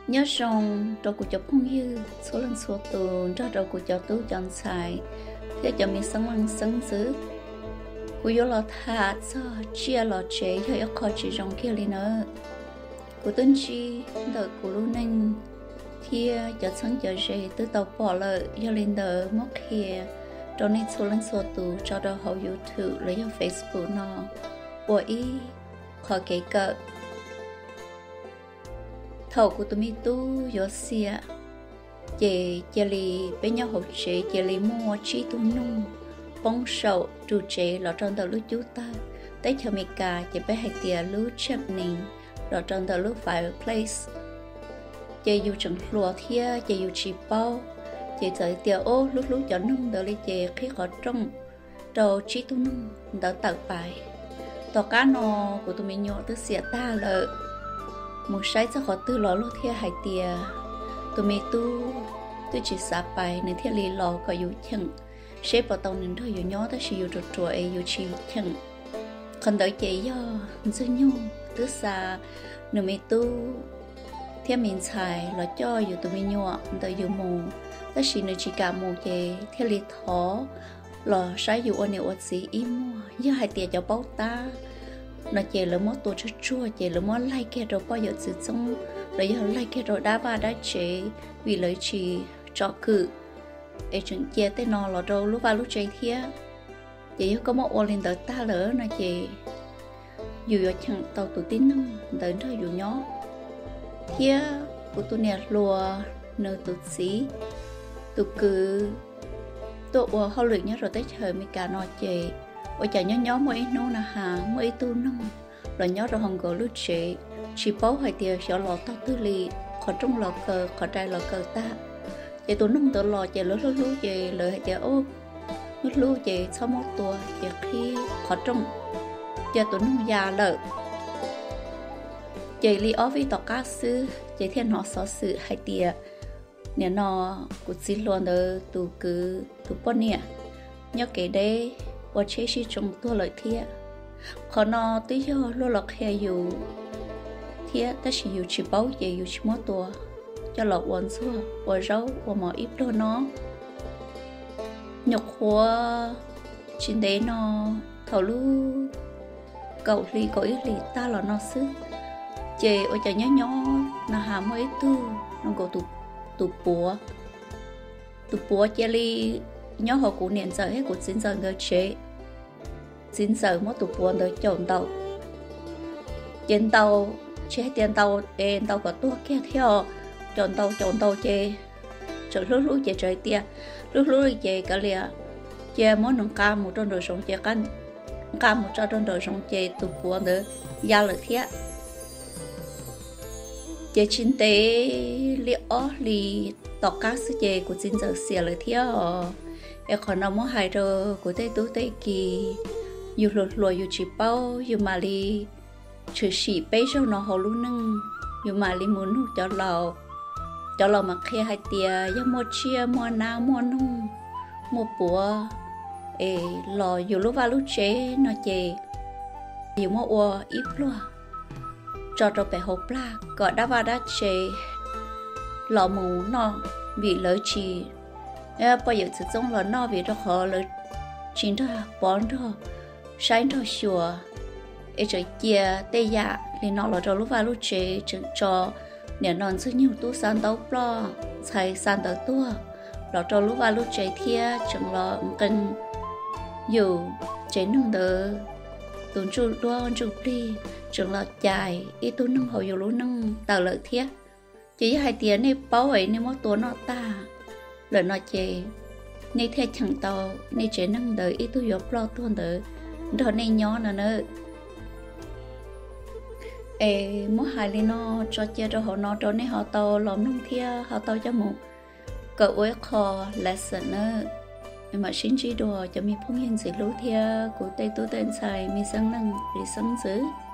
Nyob zoo rau kuv cov phooj ywg txhua leej txhua tus nrog rau kuv cov tub cov ntxhais thiab cov me xeeb leej xeeb ntxwv. Kuv yuav los tham txog tsiaj los tsev yog ib qho tsis zoo kiag li nawb. Kuv twb ntsib ntawm kuv lub neej thiab cov txheeb cov ze twb tau pom lawm, yog li ntawd muab qhia rau nej txhua leej txhua tus tso rau hauv YouTube los yog Facebook no ua ib qho kev kawm. Thaum kuv tus me tub yuav xiam, ces cia li peb nyob hauv tsev cia li muaj tsib tug noog poob saum ru tsev los rau ntawm lub cub tawg. Teb chaws Amelikas ces peb hais tias lub chimney los rau ntawm lub fireplace. Ces yus tseem hluas thiab ces yus tsis paub, ces txawm tias ub hlub hlub cov noog ntawd li ces qhib qhov rooj rau tsib tug noog ntawd tawm pais. Tom qab no kuv tus me nyuam twb xiam tag lawm, mus saib txog qhov twg los luag thiaj hais tias tus me tub twb tsis xav pais, nws thiaj li los kom yus cheem seb puas tau nws nrog yus nyob, tab sis yus ruam ruam es yus tsis cheem. Qhov ntawd ces yog Ntxwg Nyoog twb xa nws me tub thiab me ntxhais los coj yus tus me nyuam ntawm yus mus, tab sis nws tsis kam mus ces thiaj li thov los saib yus ua niam ua txiv ib muag. Yog hais tias cov paub tab no ces lawv muab tua tsuag tsuag ces lawv muab laig kiag rau poj yawm txwv txoob los yog laig kiag rau dab vaj dab tsev, vim lawv tsis tsom kwm es tseem cia tej no los rau lub vaj lub tsev thiab. Ces yog koj muab ua li ntawd tag lawm no ces yus yuav cheem tau tus tib neeg ntawd nrog yus nyob. Thiab kuv tus niam hluas nws tus txiv tus kwv tuaj ua hauj lwm nyob rau teb chaws Amelikas no ces ua cas nyob nyob muaj ib hnub na has muaj ib tug noog los nyob rau hauv nkawd lub tsev, tsis paub hais tias xyov los tog twg li, qhov rooj los kaw qhov rai los kaw tag. Ces tus noog ntawd los ces lawv hlub hlub ces lawv hais tias hlub hlub ces txhob muab tua ces qhib qhov rooj ces tus noog ya lawm. Ces li ob vij tom qab xwb ces thiaj hnov xov xwm hais tias nim no kuv txiv hluas ntawd tus kwv tus poj niam nyob kev deb ua tsheb sib tsoo tuag lawm thiab. Qhov no twb yog luag los qhia yus thiab tab sis yus tsis paub ces yus tsis muab tua, coj los ua ntxuag ua zaub ua mov ib pluag no. Nyuam qhuav tsis ntev no thaum lub kaum hli kaum ib hlis tag los no xwb, ces ua cas nyob nyob na has muaj ib tug no nkaus tus puav, tus puav cia li nyob hauv kuv niam ntxawm thiab kuv txiv ntxawm nkawd tsev. Txiv ntxawm muab tus puav ntawd caum ntaus, ces ntaus tsis hais tias ntaus es ntaus kom tuag kiag thiab, caum ntaus caum ntaus ces txawm hlub hlub ces txawm hais tias hlub hlub li ces kav liam, cia muab nws nqa mus rau nraum zoov ces nqa mus tso rau nraum zoov ces tus puav ntawd ya lawm thiab. Ces tsis ntev li ob hlis tom qab xwb ces kuv txiv ntxawm xiam lawm thiab os. Es qhov no muab hais rau kuv tej tub tej ki, yus hluas hluas yus tsis paub yus mam li tshwm sim peb zaug no hauv lub neej, yus mam li mus nug cov laus. Cov laus mas qhia hais tias yog muaj tsiaj muaj nab muaj noog muaj puav es los yus lub vaj lub tsev no ces yus muab ua ib pluag tso rau pem hauv plag kom dab vaj dab tsev los mus noj, vim lawv tsis, poj yawm txwv txoob los noj vim rau qhov lawv tsis nrog pov nrog saib nrog xyuas. Es tseem cia tej yam li no los rau lub vaj lub tsev, tseem tso nim no Ntxwg Nyoog tub xa ntaub ploj ntxhais xa ntawv tuag los rau lub vaj lub tsev thiab tseem los nqee yus tsev neeg ntawd tus ntsuj duab ntsuj plig, tseem los cais ib tug neeg hauv yus lub neej tawm lawm thiab. Ces yog hais tias nej paub es nej muab tua noj tag lawm no ces nej thiaj cheem tau nej tsev neeg ntawd ib tug yuav ploj tuag ntawd nrog nej nyob no nawb. Es muab hais li no tso cia rau hauv no rau nej ho tau los mloog thiab ho tau coj mus kawm ua ib qho lesson nawb. Mam sib ntsib dua cov me phooj ywg ntxim hlub thiab kuv tej tub tej ntxhais me xeeb neeg li xeeb ntxwv.